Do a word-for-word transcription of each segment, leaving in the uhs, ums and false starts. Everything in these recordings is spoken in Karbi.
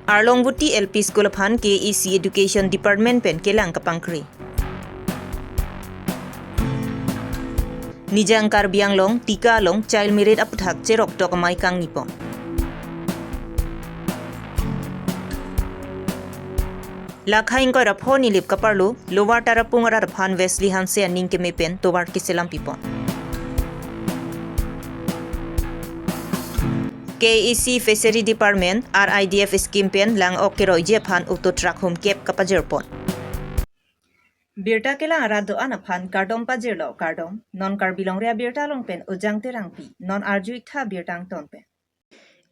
Arlongvoti L P School aphan K A A C Education Department pen kelang kapangkri. Nijang Karbi Anglong, tika along child marriage aputhak cherok tok amei kangni pon. Lakha ingkoi ra pho Nilip kaparlo, Lower Tarapung arat aphan Wesley Hanse aning keme pen tovar keselam pipon. K A A C Fishery Department, R I D F scheme pen lang-ok keroiji aphan auto truck hum kep kapajirpon. Birta kelang arat do-an aphan kardom pajirlo kardom, non Karbi Longri Abirta along pen Ujang Terangpi, non arju-iktha birta angton pen.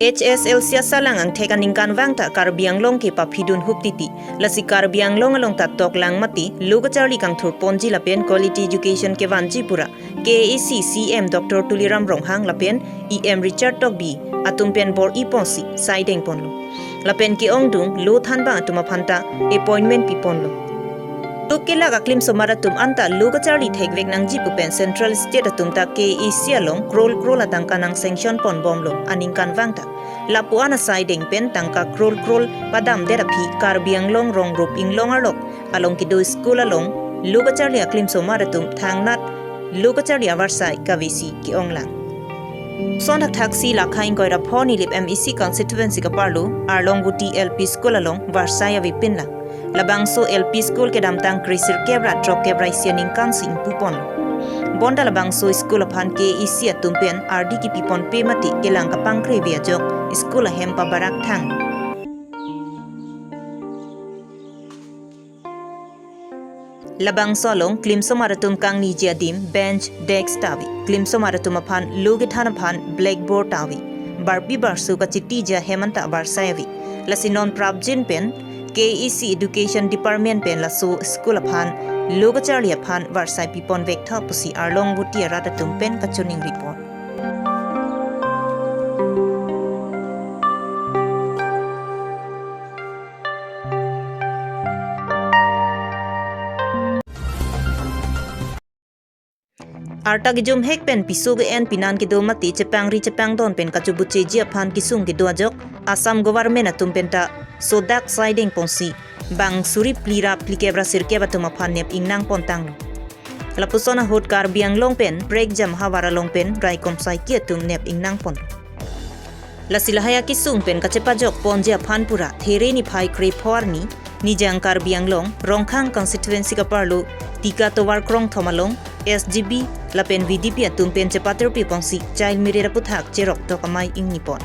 H S L C asalang angthek aningkanvang ta Karbi Anglong ke paphidun hup titi, lasi Karbi Anglong along ta toklang mati, lo kacharli kangthur ponji lapen quality education kevanji pura, K A A C C M Doctor Tuliram Ronghang lapen E M Richard Tokbi atum pen bor-i ponsi saideng ponlo. Lapen ke-ongdung lo thanbang atum aphan ta appointment piponlo. Tuk kelak aklim somar atum anta lo kacharli thekvek nangji pu pen Central State atum ta K A A C along crore crore atangka nang sanction ponbomlo aningkanvang ta. Lapu-an asaideng pen tangka crore crore padamdet aphi Karbi Anglong rong rup inglong arlok along kedo school along lo kacharli aklim somar atum thangnat lo kacharli avarsai kavesi ke-onglang. Son thakthaksi Lakha ingkoi ra pho Nilip M A C constituency kaparlo Arlongvoti L P School along varsai avepinlang. Labangso L P School kedamtang kre sirkep ra throkkep ra isi aningkan si ingpupon. Bonta labangso school aphan K A A C atum pen ardi kipiponpe mati kelang kapangkri ave ajok school ahem pabarak thang. Labangso along klimsomar atum kangniji adim bench, desk ta ave. Klimsomar atum aphan lo kethan aphan blackboard ta ave. Barpi barso kachitiji ahem anta varsai ave. Lasi non prapjin pen K A A C Education Department pen laso school aphan lo kacharli aphan varsai piponvek tha pusi Arlongvoti arat atum pen kachiningri pon. Arta kejumhek pen piso ke-en pinan kedo mate chepangri chepangdon pen kachubucheji aphan kesung kedo ajok Assam government atum penta sodak saideng ponsi bang suri phli ra phlikep ra sirkep atum aphan nep ingnang pontanglo. Lapuson ahut Karbi Anglong pen prekjam havar along pen raikom saiki atum nep ingnang pon. Lasi lahai akesung pen kachepajok ponji aphan pura There niphai kre pho arni Nijang Karbi Anglong Rongkhang constituency kaparlo Tika tovar krongthom along S G B lapen V D P atum pen chepatirpi ponsi child marriage aputhak cherok tok amei ingni pon.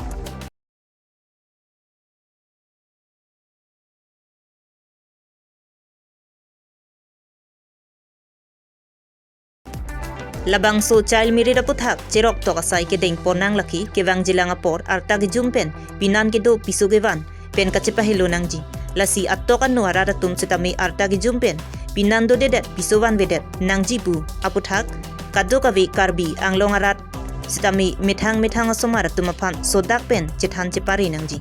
Labangso child marriage aputhak cherok tok asai kedeng pon nang lake kevangjilang apor arta kejum pen pinan kedo piso kevan pen kachepahelo nangji. Lasi atok ano arat atum setame arta kejum pen pinan dodedet piso vanvedet nangji pu aputhak kadokave Karbi Anglong arat setame methang methang asomar atum aphan sodak pen chethan chepare nangji.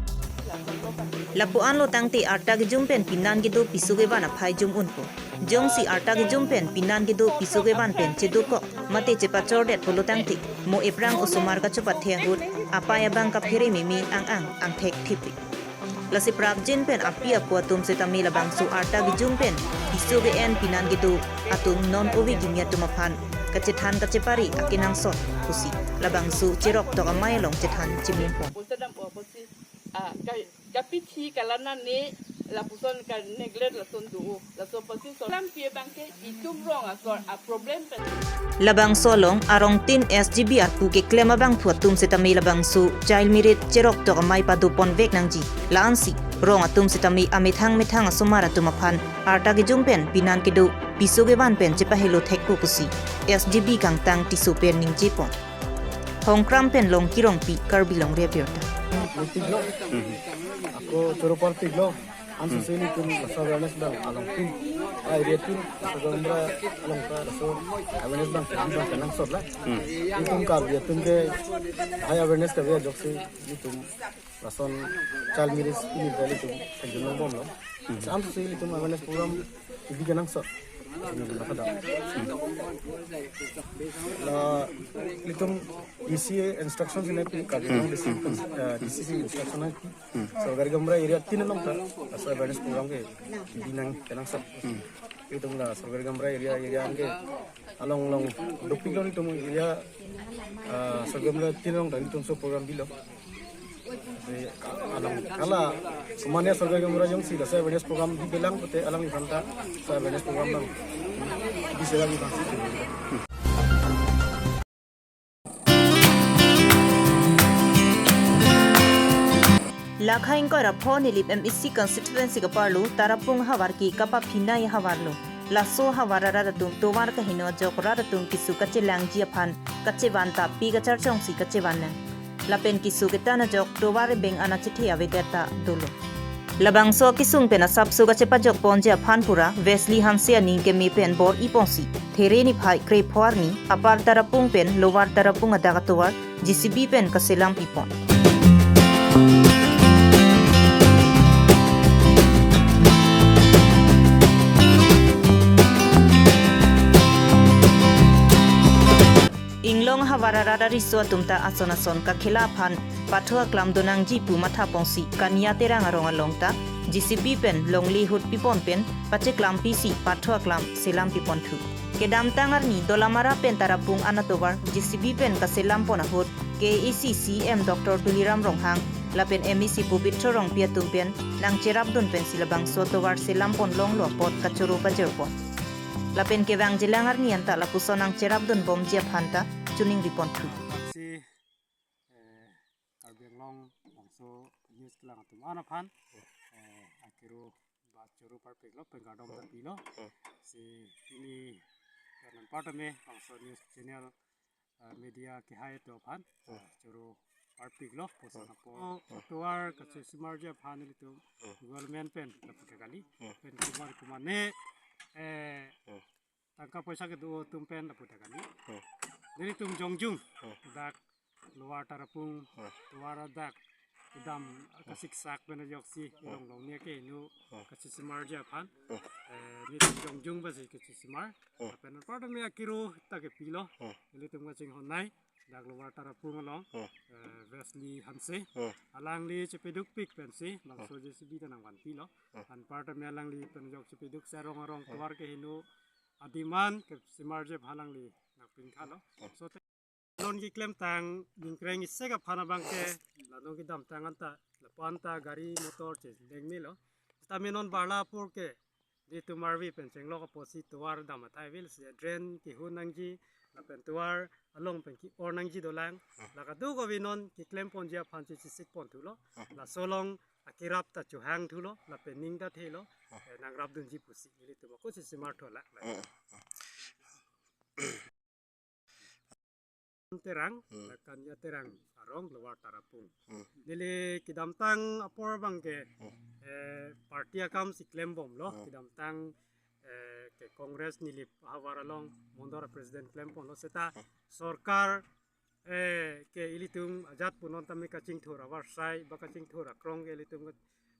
Lapu-an lo tangte arta kejum pen pinan kedo piso kevan aphai jum unpo. Jongsi arta kejum pen pinan kedo piso kevan pen chedokok mate chepachordet pulo tangte mo eprang osomar kachepathe ahut apai abang kaphere meme ang-ang angthek thipri. Lasi prapjin pen api apo atum setame labangso arta kejum pen piso ke-en pinan kedo atum non ove kimi atum aphan kachethan kachepare akenangsot pusi labangso cherok tok amei along chethan chimung pon. Pusi dam po pusi, ah, ka-, kapithi kalanane lapuson ka neglect lason do. Laso pusi so lam pie bangke itum rong asor a problem pen. Labangso along arongtin S G B arpu keklem abangphu atum setame labangso child marriage cherok tok amei pado ponvek nangji. La-ansi rong atum setame amethang methang asomar atum aphan arta kejum pen pinan kedo piso kevan pen chepahelo thekpo pusi S G B kangtang Tisso pen ningje pon. Hongkram pen Longki Rongpi, Karbi Longri Abirta. Meeting lo. Ako choro party lo. Ansi sini tum laso awareness bang along tum. Area tum laso gamra along ta laso awareness bang tum bang kenangsot la. Itum Karbi atum ke high awareness kave ajoksi itum lason child marriage ini beli tum kejunong bomlo. Ansi sini tum awareness program ibi kenangsot. La, ilitum D C instruction si nangpi, Karbi Anglong D C, eh, D C si instruction nangpi. Sorkari Gaonbura area tin along ta laso awareness program ke binang kenangsot. Ilitum la Sorkari Gaonbura area, area ke along along dopik along ilitum area, ah, Sorkari Gaonbura tin along ta ilitum laso program bilo. Along hala, semuanya Sorkari Gaonbura jongsi laso awareness program bilang pute alangliphan ta laso awareness program lang. Di sila di pasti. Lakha ingkoi ra pho Nilip M A C constituency kaparlo Tarapung havar ke kapaphinai havarlo. Laso havar arat atum tovar kaheno ajok rat atum keso kachelangji aphan kachevan ta pi kacharchongsi kachevan nang. Lapen keso ketan ajok tovar ebeng an achethe avedet ta dolo. Labangso akesung pen asapso kachepajok ponji aphan pura Wesley Hanse aning keme pen bor-i ponsi There niphai krepho arni apar Tarapung pen Lower Tarapung adak atovar J C B pen kaselam pipon. Inglong havar arat ariso atum ta ason ason kakhela aphan patho aklam donangji pu matha ponsi Kania Terang arong along ta J C B pen longle ahut pipon pen pacheklam pisi patho aklam selam pipon thu. Kedamtang arni Dolamara pen Tarapung an atovar J C B pen kaselam pon ahut K A A C C E M Doctor Tuliram Ronghang lapen M A C Pobitro Rongpi atum pen nangcherapdun pensi labangso atovar selam pon longlo apot kachoro pajirpon. Lapen kevangjilang arni anta lapuson nangcherapdun bomji aphan ta choningri pon thu. Si, eh, Karbi Anglong bangso news kelang atum an aphan, eh, akero ba choro parpiklo, pen kardom ta pilo. Si pini pen anparta me bangso news channel, eh, media kehai atum aphan, eh, choro parpiklo, puson apor. Tovar kachesimarji aphan ilitum government pen lapu ta kali, pen kumar kumar ne, eh, tangka poisa kedo atum pen lapu ta kali. Nelitum jongjung dak Lower Tarapung tovar adak kedam kasiksak pen ajoksi along along ne keheno kachesimarji aphan, eh, nelitum jongjung basi kachesimar. Pen anparta me akero ta kepilo. Nelitum kachinghon nai dak Lower Tarapung along, eh, Wesley Hanse. Alangli chepadukpik pensi bangso J C B ta nangvanpilo. Anparta me alangli pen ajok chepaduk si arong arong tovar keheno a-demand kesimarji aphan alangli nangpinkhalo. So, non keklemtang ningkreng isek aphan abang ke, la non kedamtang anta, lapu anta gari motor cheleng melo. Seta me non barla apor ke, nelitum arve pen chenglok apotsi tovar dam athai avel si drain kehun nangji, lapen tovar along pen ke-or nangji dolang. La kadokave non keklem ponji aphan chesik pon thulo. Laso along akerap ta chohang thulo, lapen ning ta thelo, eh, nangrapdunji pusi nelitum ako chesimar thulo. Terang, Kania Terang arong Lower Tarapung. Neli kedamtang apor abang ke, eh, party akam si klembomlo, kedamtang, eh, ke Congress Nilip havar along mondol a-president klemponlo seta sorkar, eh, ke ilitum ajat punon tame kachingthur avarsai ba kachingthur akrong ke ilitum,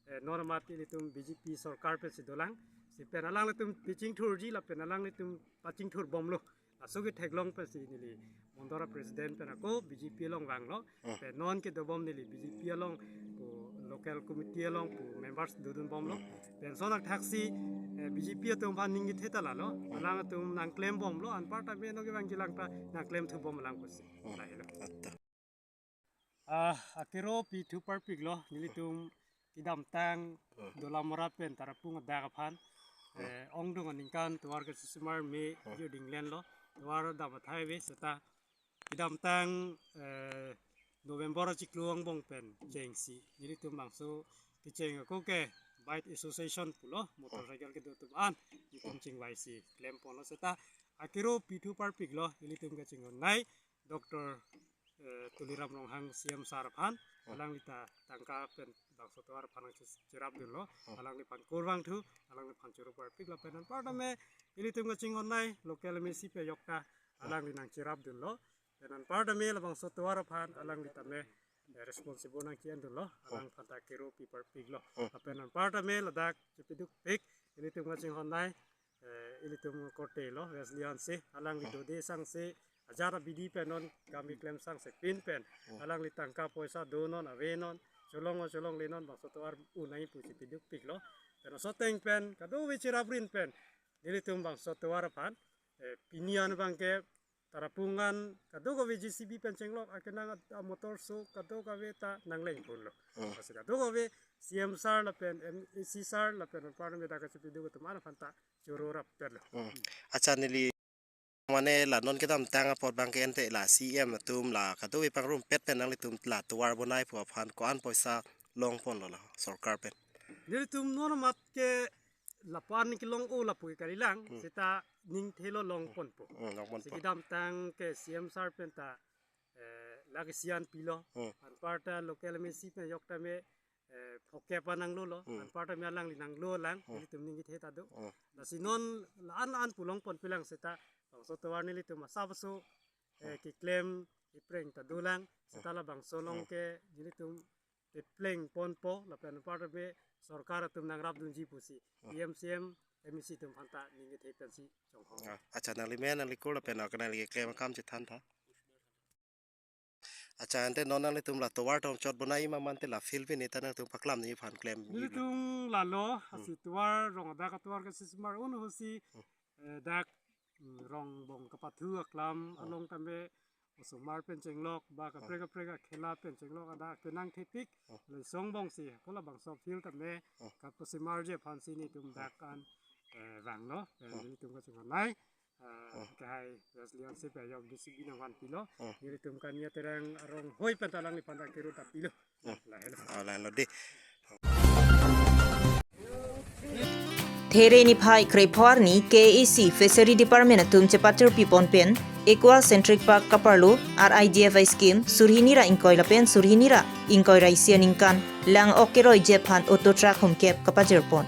eh, non amat ilitum B J P sorkar pensi dolang. Si pen alanglitum pachingthurji lapen alanglitum pachingthurbomlo. Laso ketheklong pensi neli mondol a-president pen ako B J P along vanglo. Pen non kedobom neli B J P along pu local committee along pu members dodunbomlo. Pen lason athaksi, eh, B J P atum aphan ning kethe ta lalo. Alangtum nangklembomlo, anparta me non kevangjilang ta nangklemthubom alang pusi. Lahelo. Ah, akero pithu parpiklo, nelitum kedamtang Dolamara pen Tarapung adak aphan, eh, ongdung aningkan tovar kachesimar me judinglenlo, tovar dam athai ave seta kedamtang, eh, November achiklo angbong pen chengsi nelitum bangso kecheng ako ke Bike Association pulo, motorcycle kedo atum an, nelitum chingvaisi klemponlo seta akero pithu parpiklo, nelitum kachinghon nai Doctor, eh, Tuliram Ronghang C M sir aphan, alangli ta tangka pen bangso tovar aphan nangcherapdunlo, alangliphan kurvangthu, alangliphan choro parpik lapen anparta me ilitum kachinghon nai local M A C pe ajok ta alangli nangcherapdunlo. Pen anparta me labangso tovar aphan alangli tame, eh, responsible nangke-endunlo, alangphan ta akero pi parpiklo. Lapen anparta me ladak chepadukpik, ilitum kachinghon nai eh, ilitum korte lo, Wesley Hanse, alangli dode sangse, ajat abidi pen non kami klem sangse pin pen, alangli tangka poisa do non, ave non, cholong o cholongle non, bangso tovar un nangji pusi piduk piklo. Pen oso ateng pen, kadokave cherap rin pen, nelitum bangso tovar aphan, eh, pini an abangke, Tarapung an kadokave J C B pen chenglok akenang a, a motor so kadokave ta nangleng ponlo. Hmm. Lasi kadokave C M sir lapen M A C sir lapen anparta me dak kachepiduk atum aphan ta choro rap pen lo. Hmm. Accha, neli mane la non kedamtang apot abangke ante la C M atum la kadokave pangrumpet pen nanglitum la tovar bonai pu aphan ko-an poisa long ponlo la sorkar pen? Nelitum non amat ke lapu-an kelong-o lapu ke kalilang, hmm, seta ningthelo long ponpo. Hmm, long ponpo. Si kedamtang ke C M sir pen ta, eh, lake sian pilo. Hmm. Anparta local M A C pen ajok tame, eh, phokep an nanglo lo. Hmm. Anparta me alangli nanglo lang, hmm, nelitum ning kethe ta do. Hmm. Lasi non la-an an pu long ponpelang seta, bangso tovar nelitum asap aso, eh, hmm, keklem ipreng ta dolang, seta, hmm, labangso along, hmm, ke nelitum pepleng ponpo, lapen anparta me sorkar atum nangrapdunji pusi, hmm, E M, C M, M A C atum aphan ta ning kethe pensi chonghong. Ah, accha, nangli men, nangli kur lapen nangli keklem akam chethan tha. Accha, ante non nanglitum la tovar tong chot bonai ma mante la field pen eta nangtum paklam nangji aphan klem. Nelitum lalo, hmm, lasi tovar rong adak atovar ke sismar un ahutsi, hmm, eh, dak, mm, rong bong kapathu aklam, hmm, along tame osomar pen chenglok, ba kaprek, hmm, kaprek akhela pen chenglok, adak kenang thepik, hmm, lesong bongsi, ko labangso field tame, hmm, kapasemarji aphansi nelitum dak an, eh, vanglo, eh, hmm, nelitum kachonghong nai, eh, hmm, kehai Wesley Hanse pen ajok J C B nangvan pilo, hmm, nelitum kania terang arong hoi pen ta alangliphan ta kero ta pilo. Hmm. Lahelo. Oh, lahelo dei. There niphai krepho arni K A A C Fishery Department atum chepachirpi pon pen Aqua Centric Park kaparlo R I D F I scheme surhini ra ingkoi lapen surhini ra ingkoi ra isi aningkan lang-ok keroiji aphan auto truck humkep kapajir pon.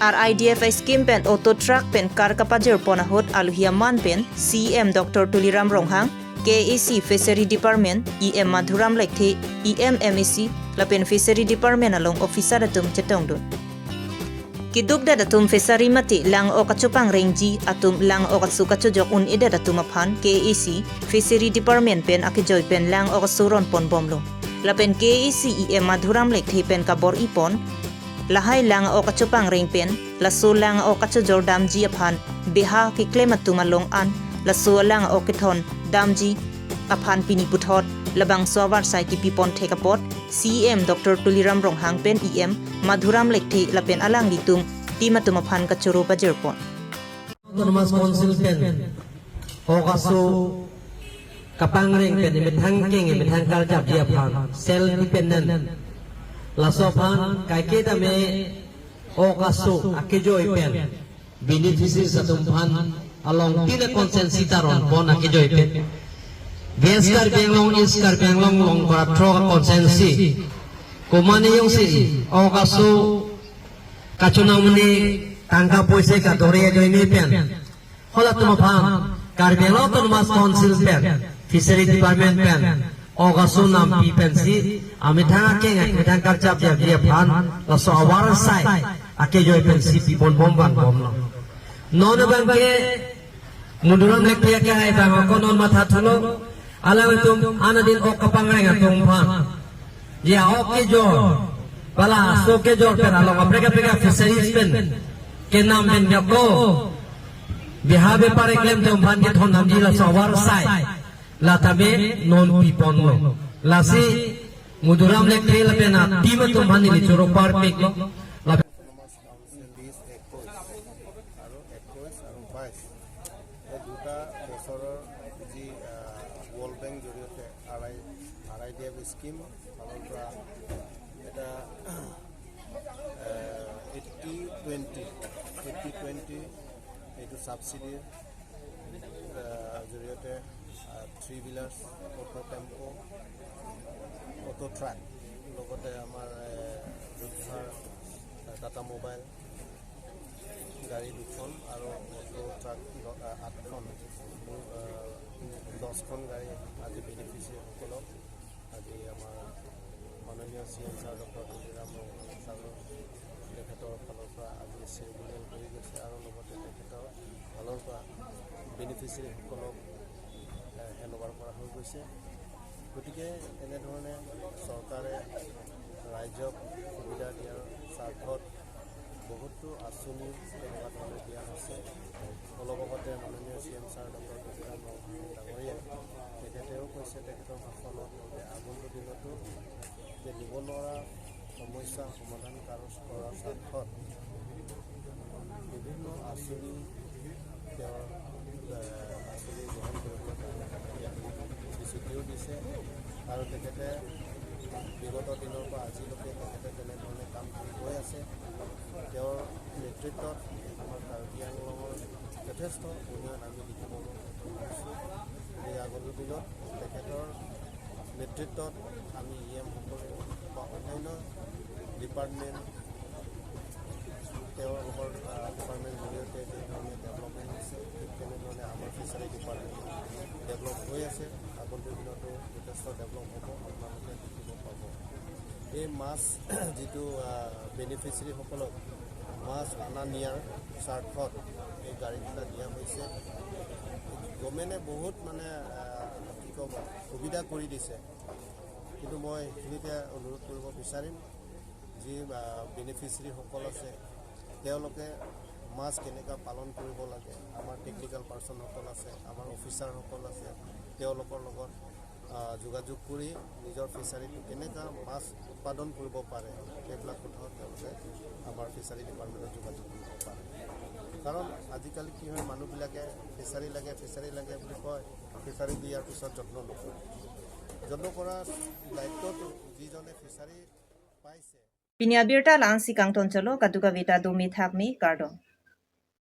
R I D F I scheme pen auto truck pen car kapajir pon ahut aluhi aman pen C E M Doctor Tuliram Ronghang, K A A C Fishery Department, E M Madhuram Lekthe, E M M A C, lapen Fishery Department along officer atum chetongdun. Keduk det atum fishery mate lang-ok kachopangrengji atum lang-ok aso kachojok un-edet atum aphan K A A C Fishery Department pen akejoi pen lang-ok aso ron pon bomlo. Lapen K A A C E M Madhuram Lekthe pen kabor-i pon, lahai lang-ok kachopangreng pen laso lang-ok kachojor damji aphan beha keklem atum along an laso lang-ok kethon damji aphan pini puthot labangso avarsai kipi pon thek apot C E M Doctor Tuliram Ronghang pen E M Madhuram Lekthe lapen alanglitum team atum aphan kachoro pajir pon. Autonomous Council pen ok aso kapangreng pen emethang akeng emethang karjapji aphan self dependent, laso aphan kaike tame ok aso akejoi pen beneficiaries atum aphan along tin a constituency ta ron pon akejoi pen. West Karbi Anglong, East Karbi Anglong along kora throk a constituency. Komane jongsi ok aso kachonam mane tangka poisa kadore ajoine pen, halatum aphan Karbi Anglong Autonomous Council pen, Fishery Department pen ok aso nampi pensi amethang akeng amethang karjapji aphan laso avarsai akejoi pensi pi pon bom van bomlo. Non abangke Madhuram Lekthe akehai abang ako non mathathulo, alanglitum anadin ok kapangreng atum aphan, ya, ok kejor, ba laso kejor pen along kaprek kaprek a fisheries pen kenam pen ako beha bepar keklem atum aphan kethon damji laso avarsai la tame non pi ponlo. Lasi Madhuram Lekthe lapen a team atum aphan neli choro parpiklo. Lapen Autonomous Council বিশ, একৈশ আৰু একৈশ আৰু বাইশ, এই দুটা বছৰৰ যি, আহ, ৱৰ্ল্ড বেংক জৰিয়তে R I, R I D F scheme ফালৰ পৰা এটা, আহ, এইটি টুৱেণ্টি, এইটি টুৱেণ্টি এইটো ছাবচিডিৰ, আহ, জৰিয়তে, আহ, three wheelers, auto tempo, auto truck, লগতে আমাৰ, এ, যোদ্ধাৰ, এ, টাটা ম'বাইল, গাড়ী গাড়ী দুখন আৰু অটো ট্ৰাক দ-, আ, আঠখন, মোৰ, আ, দহখন গাড়ী আজি বেনিফিচিয়াৰীসকলক আজি আমাৰ মাননীয় C M sir doctor Tuliram Ronghang ছাৰৰ তেখেতৰ ফালৰ পৰা আজি চেৰিমনিয়েল কৰি গৈছে আৰু লগতে তেখেতৰ ফালৰ পৰা বেনিফিচিয়াৰীসকলক, এ, হেণ্ড অভাৰ কৰা হৈ গৈছে। গতিকে এনেধৰণে চৰকাৰে ৰাইজক সুবিধা দিয়াৰ স্বাৰ্থত বহুতো আঁচনি তেনেকুৱা ধৰণে দিয়া হৈছে। অলপ আগতে মাননীয় C M sir doctor Tuliram Ronghang ডাঙৰীয়াই তেখেতেও কৈছে তেখেতৰ ভাষণত যে আগন্তুক দিনতো যে নিবনুৱা সমস্যা সমাধান কৰ-, কৰাৰ স্বাৰ্থত বিভিন্ন আঁচনি তেওঁৰ, এ, আঁচনি গ্ৰহণ কৰিবলৈ প্ৰতিশ্ৰুতিও দিছে আৰু তেখেতে বিগত দিনৰ পৰা আজিলৈকে তেখেতে তেনেধৰণে কাম কৰি গৈ আছে। তেওঁৰ নেতৃত্বত আমাৰ কাৰ্বি আংলঙৰ যথেষ্ট উন্নয়ন আমি দেখিবলৈ সক্ষম হৈছোঁ। গতিকে আগন্তুক দিনত তেখেতৰ নেতৃত্বত আমি ই এমসকলে বা অন্যান্য ডিপাৰ্টমেণ্ট, তেওঁলোকৰ, আহ, ডিপাৰ্টমেণ্ট জৰিয়তে যি ধৰণে ডেভেলপমেণ্ট হৈছে, ঠিক তেনেধৰণে আমাৰ ফিচাৰী ডিপাৰ্টমেণ্ট ডেভেলপ হৈ আছে। আগন্তুক দিনতো যথেষ্ট ডেভেলপ হ'ব, আপোনালোকে দেখিব পাব। এই মাছ যিটো, আহ, বেনিফিচিয়াৰীসকলক মাছ অনা নিয়াৰ স্বাৰ্থত এই গাড়ীকেইটা দিয়া হৈছে। গভৰ্ণমেণ্টে বহুত মানে, আহ, কি ক'ব, সুবিধা কৰি দিছে, কিন্তু মই সেইখিনিতে অনুৰোধ কৰিব বিচাৰিম, যি, আহ, বেনিফিচিয়াৰীসকল আছে, তেওঁলোকে মাছ কেনেকুৱা পালন কৰিব লাগে, আমাৰ টেকনিকেল পাৰ্চনসকল আছে, আমাৰ অফিচাৰসকল আছে, তেওঁলোকৰ লগত, আহ, যোগাযোগ কৰি নিজৰ ফিচাৰীটো কেনেকুৱা মাছ উৎপাদন কৰিব পাৰে, সেইবিলাক কথাও তেওঁলোকে আমাৰ ফিচাৰী ডিপাৰ্টমেণ্টত যোগাযোগ কৰিব পাৰে। কাৰণ আজিকালি কি হয়, মানুহবিলাকে ফিচাৰী লাগে, ফিচাৰী লাগে বুলি কয়, ফিচাৰী দিয়াৰ পিছত যত্ন নকৰে। যত্ন কৰাৰ দায়িত্বটো যিজনে ফিচাৰী পাইছে। Pini abirta la-ansi kangton cholo, kadokave ta dome thakme, kardom.